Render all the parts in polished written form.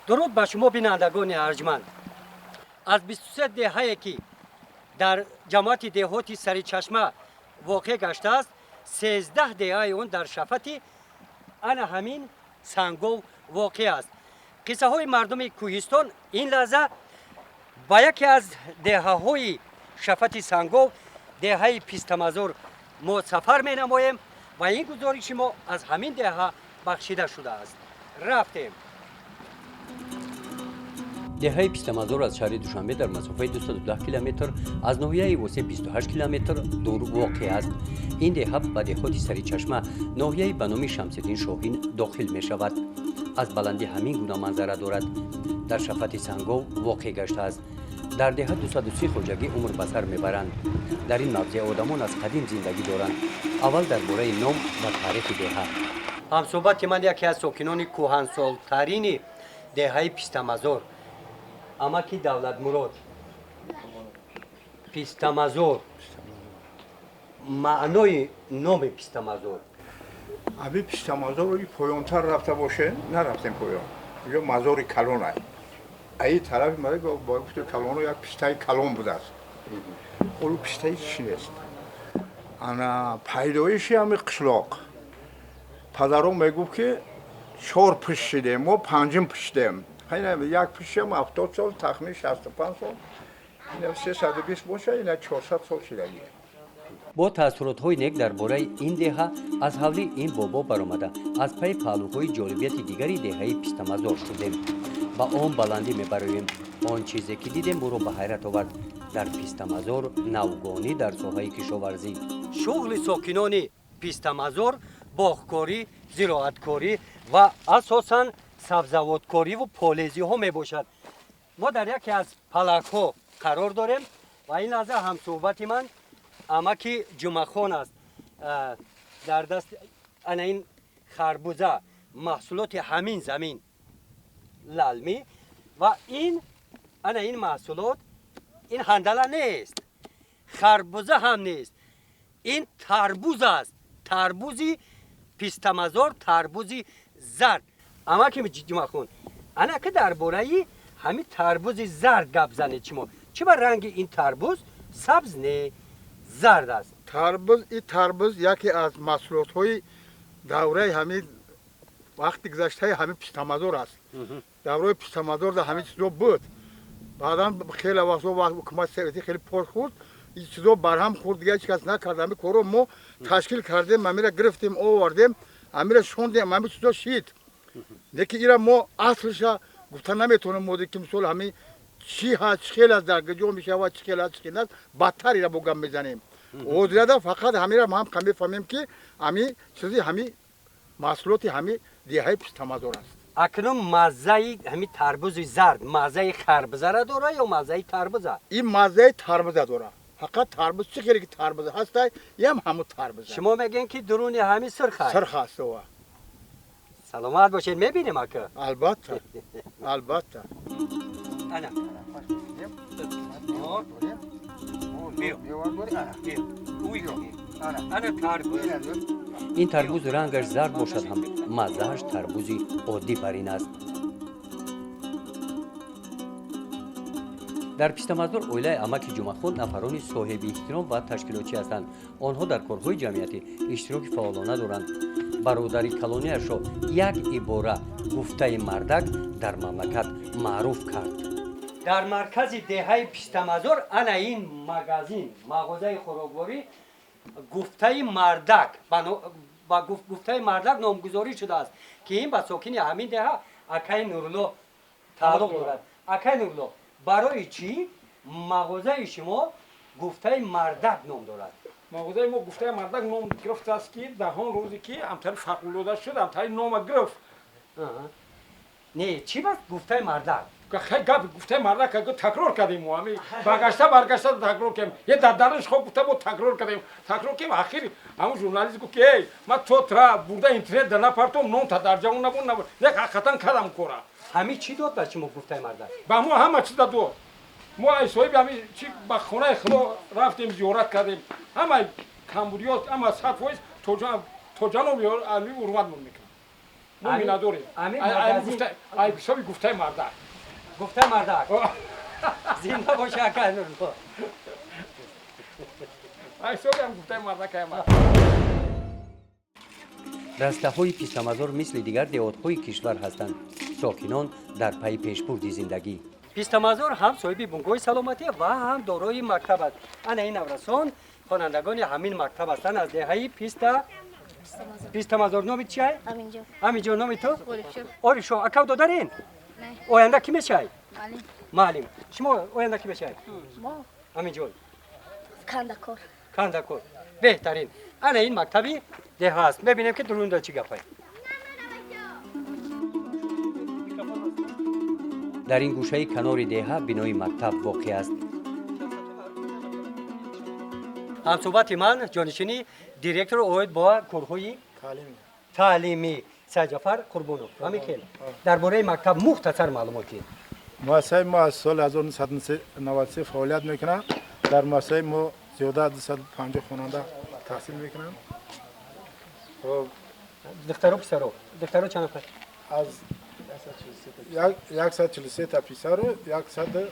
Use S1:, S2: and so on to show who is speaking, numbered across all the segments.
S1: Дуруд ба шумо, бинандагони арҷманд. Аз 23 деҳае, ки дар ҷамоати деҳоти Саричашма воқеъ гаштааст, 13 деҳаи он дар шафати ана ҳамин Сангов воқеъ аст. Қиссаҳои мардуми кӯҳистон ин лаҳза ба яке аз деҳаҳои шафати Сангов, деҳаи Пистамазор, мо сафар менамоем ва ин гузориши мо аз ҳамин деҳа бахшида шудааст. Рафтем. Деҳаи Пистамазор аз шаҳри Душанбе дар масофаи 210 километр, аз ноҳияи Восе 28 километр дур воқеъ аст. Ин деҳа ба деҳоти Саричашма, ноҳияи ба номи Шамсиддин Шоҳин дохил мешавад. Аз баландӣ ҳамин гуна манзара дорад. Дар шафати Сангов воқеъ гаштааст. Дар деҳа 230 хоҷагӣ умр ба сар мебаранд. Дар ин мавзеъ одамон аз қадим зиндагӣ доранд. Аввал дар бораи ном ва таърихи деҳа. Ҳамсӯҳбати ман яке аз сокинони кӯҳансолтарини деҳаи Пистамазор, амаки Давлатмурод. Пистамазор, маънои номи Пистамазор?
S2: Аби Пистамазор поёнтар рафта боше, нарафтем поён, ё мазори калон ай, аи тарафи бо гуфти калоно як пистаи калон будааст. Ҳоло пистаи чӣ нест. Ана пайдоиши ҳами қишлоқ, падарон мегуфт, ки чор пушт шидем, мо панҷум пуштем. Як пуштам 70 сол, тахмин 65 сол, ина 320 боша, ина 400 сол шидагӣ.
S1: Бо таассуротҳои нек дар бораи ин деҳа аз ҳавлии ин бобо баромада, аз пайи паҳлӯҳои ҷолибияти дигари деҳаи Пистамазор шудем. Ба он баландӣ мебароем. Он чизе ки дидем, ӯро ба ҳайрат овард. Дар Пистамазор навгонӣ дар соҳаи кишоварзӣ. Шуғли сокинони Пистамазор боғкорӣ, зироаткорӣ ва асосан сабзавоткориву полезиҳо мебошад. Мо дар яке аз палакҳо қарор дорем ва ин лаҳза ҳамсӯҳбати ман амаки Ҷумъахон аст. Дар даст ана ин харбуза, маҳсулоти ҳамин замин, лалмӣ, ва ин ана ин маҳсулот, ин ҳандала нест, харбуза ҳам нест, ин тарбуз аст. Тарбузи Пистамазор, тарбузи зард. Амаки Ҷумъахон, ана ки дар бораи ҳамин тарбузи зард гап занед. Шумо чӣ ба ранги ин тарбуз сабз не, зард аст?
S2: Тарбуз, и тарбуз яке аз маҳсулотҳои давраи ҳамин вақти гузаштаи ҳамин Пистамазор аст. Давраи Пистамазор дар ҳамин чизо буд. Баъдан хеле вақтҳо вақт ҳукумати советӣ хеле пор хӯрд, ин чизо барҳам хӯрд, дигар ҳеҷ кас накард. Ҳамин корро мо ташкил кардем, ҳамира гирифтем, овардем, ҳамира шондем, ҳамин чизо шид. Лекин ира мо аслиша гуфта наметавонем. Моде ки мисол ҳамин чӣ ҳаст, чӣ хел аст, дар куҷо мешавад, чӣ хел аст, чӣ хел аст, бадтар ира бо гап мезанем. Ҳозирада фақат ҳамира ҳам мефаҳмем, ки ҳамин чизи ҳамин маҳсулоти ҳамин деҳаи Пистамазор аст.
S1: Акнун маззаи ҳамин тарбузи зард маззаи харбузара дора ё маззаи тарбуза?
S2: Ин маззаи тарбуза дора. Фақат тарбуз, чӣ хеле ки тарбуз ҳастай, ям ҳамун тарбуза.
S1: Шумо мегӯен, ки дуруни ҳамин сурх аст?
S2: Сурх аст ова.
S1: Саломат бошед, мебинем ака.
S2: Албатта, албатта.
S1: Ана. Биё. Биё. Ана тарбуз. Ин тарбуз рангаш зард бошад ҳам, маззааш тарбузи оддӣ барин аст. Дар Пистамазор оилаи амаки Ҷумъахон нафарони соҳиби эҳтиром ва ташкилотчӣ ҳастанд. Онҳо дар корҳои ҷамъиятӣ иштироки фаъолона доранд. Бародари калониашро як ибора «гуфтаи мардак» дар мамлакат маъруф кард. Дар маркази деҳаи Пистамазор ана ин магазин, мағозаи хӯрокворӣ «Гуфтаи мардак», ба «Гуфтаи мардак» номгузорӣ шудааст, ки ин ба сокини ҳамин деҳа акаи Нурулло тааллуқ дорад. Акаи Нурулло, барои чӣ мағозаи шумо «Гуфтаи мардак» ном дорад?
S3: Мағозаи мо «Гуфтаи мардак» ном гирифтааст, ки дар ҳон рӯзе ки ҳамтари фарқулода шуд, ҳамтари нома гирифт.
S1: Не, чӣ бас «Гуфтаи мардак»?
S3: Хай, гап «Гуфтаи мардак» такрор кардем мо, ҳами баргашта баргашта такрор кардем. Е дар дарунш хоб гуфта, мо такрор кардем, такрор кардем. Ахир ҳамун журналист гуфт, ки эй, ман то тра бурда интернет да напартом, ном та дар ҷавон набуд, набуд. Як ҳақиқатан кардам кора.
S1: Ҳамин чӣ дод ба шумо «Гуфтаи мардак»?
S3: Ба мо ҳама чиза дод. Мо ай соҳиби ҳами чи ба хонаи Худо рафтем, зиёрат кардем, ҳама камбудиёт, ҳама 100%, то ҷаноби али ҳурматмон мекунам. Мо миннатдорем. Ай ҳисоби гуфтаи мардак.
S1: Гуфтаи мардак. Зинда боша, ака Нурулло.
S3: Ай ҳисоби ҳам гуфтаи мардак ай.
S1: Растаҳои Пистамазор мисли дигар деҳотҳои кишвар ҳастанд. Сокинон дар пайи пешбурди зиндагӣ. Пистамазор ҳам соҳиби бунгоҳи саломатӣ ва ҳам дорои мактаб аст. Ана ин наврасон хонандагони ҳамин мактаб ҳастанд аз деҳаи Пистамазор. Номи чиай? Аминҷон. Номи ту? Орифшо. Акав додарин? Оянда кӣ мешавӣ? Маълим. Шумо оянда кӣ мешавед? Аминҷон.
S4: Кандакор.
S1: Кандакор. Беҳтарин. Ана ин мактаби деҳа аст. Мебинем, ки дурунда чӣ гапае. Дар ин гӯшаи канори деҳа бинои мактаб воқеъ аст. Ҳамсӯҳбати ман ҷонишини директор оид бо корҳои таълимӣ Сайҷафар Қурбонов. Ҳамин хел, дар бораи мактаб мухтасар маълумот диҳед.
S5: Муассисаи мо аз соли 1993 фаъолият мекунад. Дар муассисаи мо зиёда аз 250 хонанда таҳсил мекунанд.
S1: Духтаро, писаро? Духтаро чанд нафар?
S5: Аз 143 та писару 100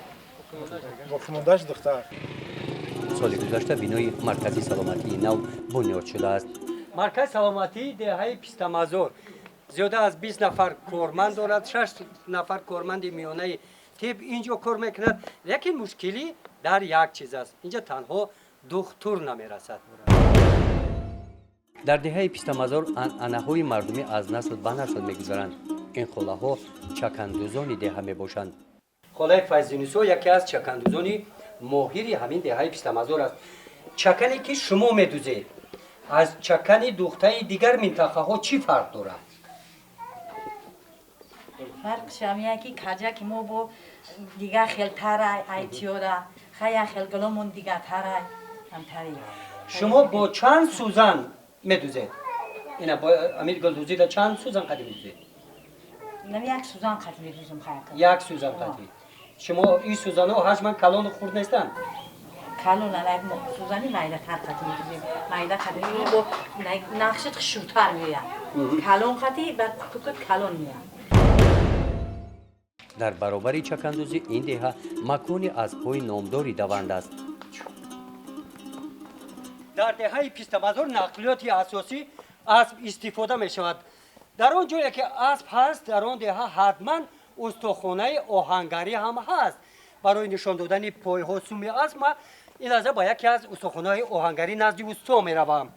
S5: боқимондааш духтар.
S1: Соли гузашта бинои маркази саломатии нав бунёд шудааст. Маркази саломатии деҳаи Пистамазор зиёда аз 20 нафар корманд дорад. Шаш нафар корманди миёнаи тиб ин ҷо кор мекунад, лекин мушкилӣ дар як чиз аст: инҷа танҳо духтур намерасад. Дар деҳаи Пистамазор анъанаҳои мардумӣ аз насл ба насл мегузаранд. Ин холаҳо чакандӯзони деҳа мебошанд. Холаи Файзинисо яке аз чакандӯзони моҳири ҳамин деҳаи Пистамазор аст. Чакане, ки шумо медӯзед, аз чакани духтаи дигар минтақаҳо чӣ фарқ дорад?
S6: Фарқш ҳамия, ки каҷаки мо бо дигар хелтарай, айтиёра хая хел гуломон дигартарай, ҳамтари.
S1: Шумо бо чанд сӯзан медӯзед? Ина бо амир гулдӯзида чанд сӯзан қадӣ медӯзед?
S6: Нами як сӯзан қадӣ медӯзам, хаяка.
S1: Як сӯзан қадӣ. Шумо ин сӯзанҳо ҳаҷман калону хурд нестанд?
S6: Калон, як сӯзани майдатар қадӣ медӯзем. Майда қадӣ бо нақшит хушрӯтар меояд. Калон қадӣ баъд кукут калон меояд.
S1: Дар баробари чакандӯзӣ ин деҳа макони аспҳои номдори даванд аст. Дар деҳаи Пистамазор нақлиёти асосӣ асп истифода мешавад. Дар он ҷое, ки асп ҳаст, дар он деҳа ҳатман устохонаи оҳангарӣ ҳам ҳаст. Барои нишон додани пойҳо, суми асп, ма ин лаҳза ба яке аз устохонаҳои оҳангарӣ назди усто меравам.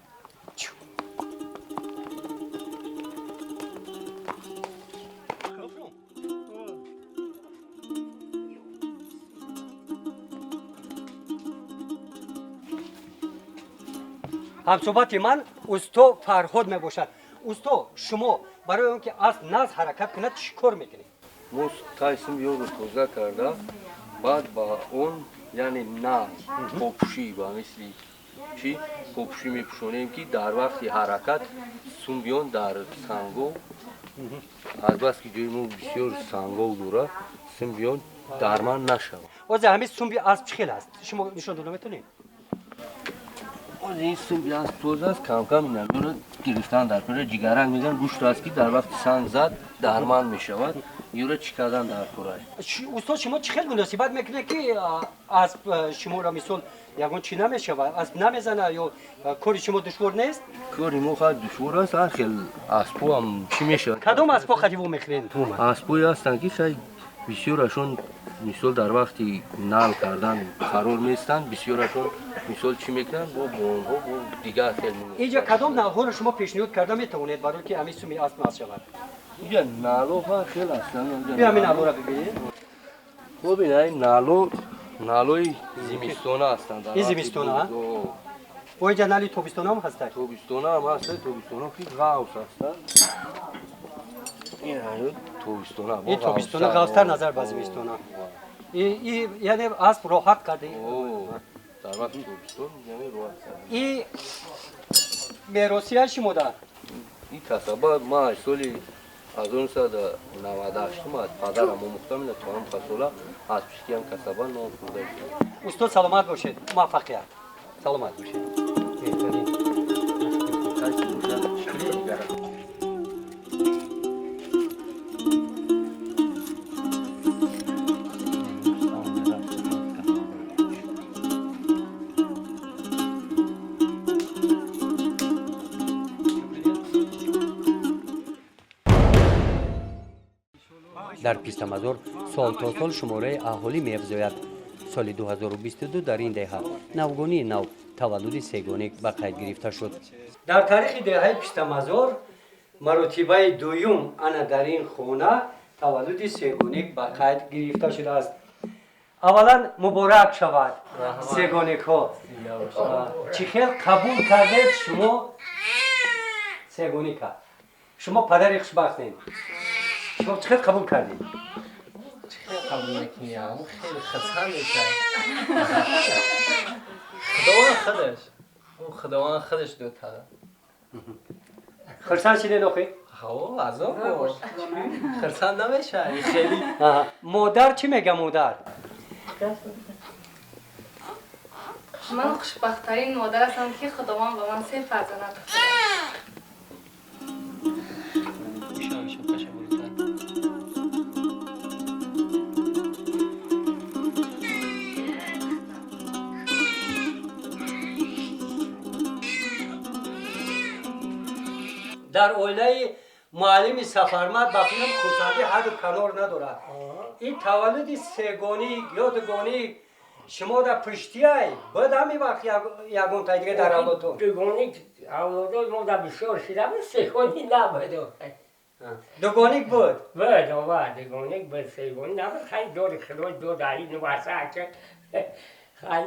S1: Ҳамсӯҳбати ман усто Фарҳод мебошад. Усто, шумо барои он ки асп нағз ҳаракат кунад, чӣ кор мекунед?
S7: Мо тайсим ёру тоза карда, баъд ба он, яъне нағз попӯшӣ, ба мисли чӣ попӯшӣ мепӯшонем, ки дар вақти ҳаракат сумбиён дар сангов, азбаски ҷои мо бисёр сангов дорад, сумбиён дарман нашавад.
S1: Ҳозир ҳамин сумби асп чӣ хел аст, шумо нишон дода метавонед?
S7: Ин сумби асп тоза аст, камкам инамёро гирифтан дар кора. Ҷигарак мегӯянд, гӯшт аст, ки дар вақти санг зад дарман мешавад. Ёро чӣ кардан дар кора?
S1: Устод, шумо чӣ хел муносибат мекунед, ки асп шуморо, мисол, ягон чӣ намешавад, асп намезана ё кори шумо душвор нест?
S7: Кори мо хеле душвор аст. Ҳар хел аспҳо чӣ мешавад.
S1: Кадом аспҳо қадиво мехӯред?
S7: Аспҳое ҳастанд, ки хеле бисёрашон, мисол, дар вақти нал кардан қарор местанд. Бисёрашон, мисол, чӣ мекунанд, бо онҳо бо дигар хел.
S1: Инҷа кадом налҳоро шумо пешниҳод карда метавонед, барое ки ҳамин суми асп нағз шавад?
S7: Инҷа налҳо ҳар хел ҳастанд.
S1: Биё, ҳамин налҳоро бибинед.
S7: Хуб, ин нало налои зимистона ҳастанд.
S1: Ин зимистона? Бо инҷа нали тобистона ҳам ҳастанд?
S7: Тобистона ҳам ҳастанд. Тобистона ки ғавс ҳастанд. Ин тобистона.
S1: Ин тобистона ғавстар назар ба зимистона, яъне асп роҳат карда.
S7: Дар вақти тобистон яъне роҳат.
S1: И меросия шумода?
S7: Ин касаба ман аз соли 1998 аз падарам омӯхтам. Ина то ҳам сола аз пиштиам касаба нон хӯрда.
S1: Устод, саломат бошед, муваффақият, саломат бошед, беҳтарин. Дар Пистамазор сол то сол шумораи аҳолӣ меафзояд. Соли 2022 дар ин деҳа навгонии нав, таваллуди сегоник ба қайд гирифта шуд. Дар таърихи деҳаи Пистамазор маротибаи дуюм ана дар ин хона таваллуди сегоник ба қайд гирифта шудааст. Аввалан, муборак шавад, сегоникҳо. Чӣ хел қабул кардед шумо сегоника? Шумо падари хушбахтем, шумо чӣ хел қабул кардед?
S7: Қабул мекунӣ, хеле хурсанд мешавӣ. Худованд худаш, худованд худаш дод.
S1: Хурсанд шидед охи?
S7: Азоб хурсанд намешавӣ хеле.
S1: Модар чӣ мега, модар?
S8: Ман хушбахттарин модар ҳастам, ки Худованд ба ман се фарзанд ато.
S1: Дар оилаи муаллими Сафармад ба филм хурсандӣ ҳаду канор надорад. Ин таваллуди сегоник ё дугоник шумо дар пуштиай буд, ҳамин вақт ягонтай дига дар авлодтон?
S9: Дугоник авлодои мо дар бисёр шида буд, сегоник набуд.
S1: Дугоник буд?
S9: Буд, ова, дугоник буд, сегоник набуд. Хай, дори Худой дод, аи нувасака. Хай,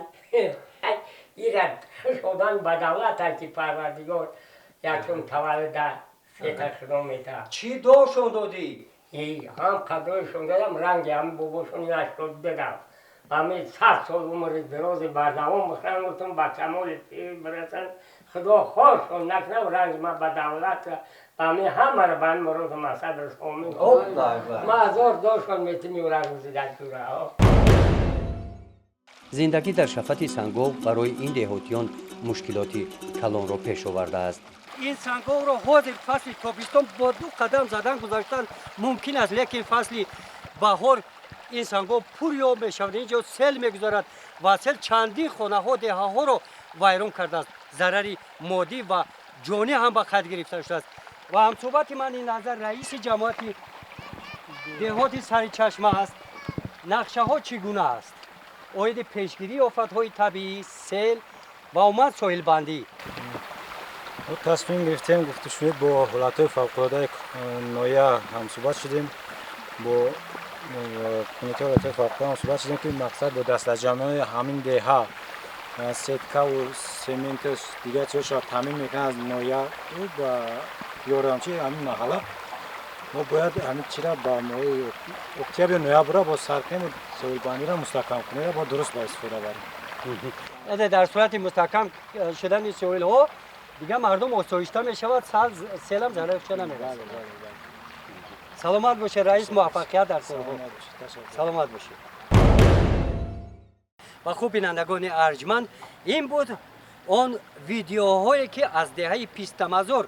S9: ира хуш одам ба давлат, ки Парвардигор якум таваллуда сета Худо мета.
S1: Чӣ дошон додӣ?
S9: Ҳам қадроишон додам, ранги ҳам бобошон нашуд додам. Ҳами 100 сол умри дарози бардавом бихӯрам, гуфтам, ба камоли пир бирасанд, Худо хоршон накунам, ранги ма ба давлат, ба ҳами ҳамаро ба ҳами муроду мақсад расомин. Ма азор дошон метими ура рӯзи дастура.
S1: Зиндагӣ дар шафати сангов барои ин деҳотиён мушкилоти калонро пеш овардааст. Ин санговро ҳозир фасли тобистон бо ду қадам задан гузаштан мумкин аст, лекин фасли баҳор ин сангов пур об мешавад. Ин ҷо сел мегузарад ва сел чандин хонаҳо, деҳаҳоро вайрон кардааст. Зарари моддӣ ва ҷонӣ ҳам ба қайд гирифта шудааст. Ва ҳамсӯҳбати ман ин лаҳза раиси ҷамоати деҳоти Саричашма аст. Нақшаҳо чӣ гуна аст оиди пешгирии офатҳои табиӣ, сел ва умуман соҳилбандӣ?
S5: Тасмим гирифтем, гуфтушунид бо ҳолатҳои фавқулодаи ноҳия ҳамсӯҳбат шудем, бо кумитаи ҳолатҳои фавқулода ҳамсӯҳбат шудем, ки мақсад бо дастаҷамъии ҳамин деҳа сеткаву сементу дигар чизҳоро таъмин мекунад аз ноҳия ба ёрдамчии ҳамин маҳалла. Мо бояд ҳамин чира ба моҳи октябр, ноябрро бо сар кунем, соҳилбандиро мустаҳкам кунем, бо дуруст ба истифода барем.
S1: Дар сурати мустаҳкам шудани соҳилҳо дигар мардум осоишта мешавад, селам зарарша намерасад. Саломат бошед, раис, муваффақият дар корҳо. Саломат бошед. Ва хуб, бинандагони арҷманд, ин буд он видеоҳое, ки аз деҳаи Пистамазор,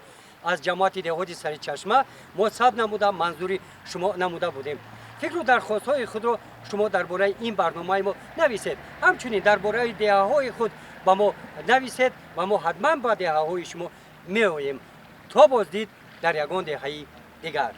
S1: аз ҷамоати деҳоти Саричашма мо сабт намуда, манзури шумо намуда будем. Фикру дархостҳои худро шумо дар бораи ин барномаи мо нависед, ҳамчунин дар бораи деҳаҳои худ ба мо нависед ва мо ҳатман ба деҳаҳои шумо меоем. То боздид дар ягон деҳаи дигар.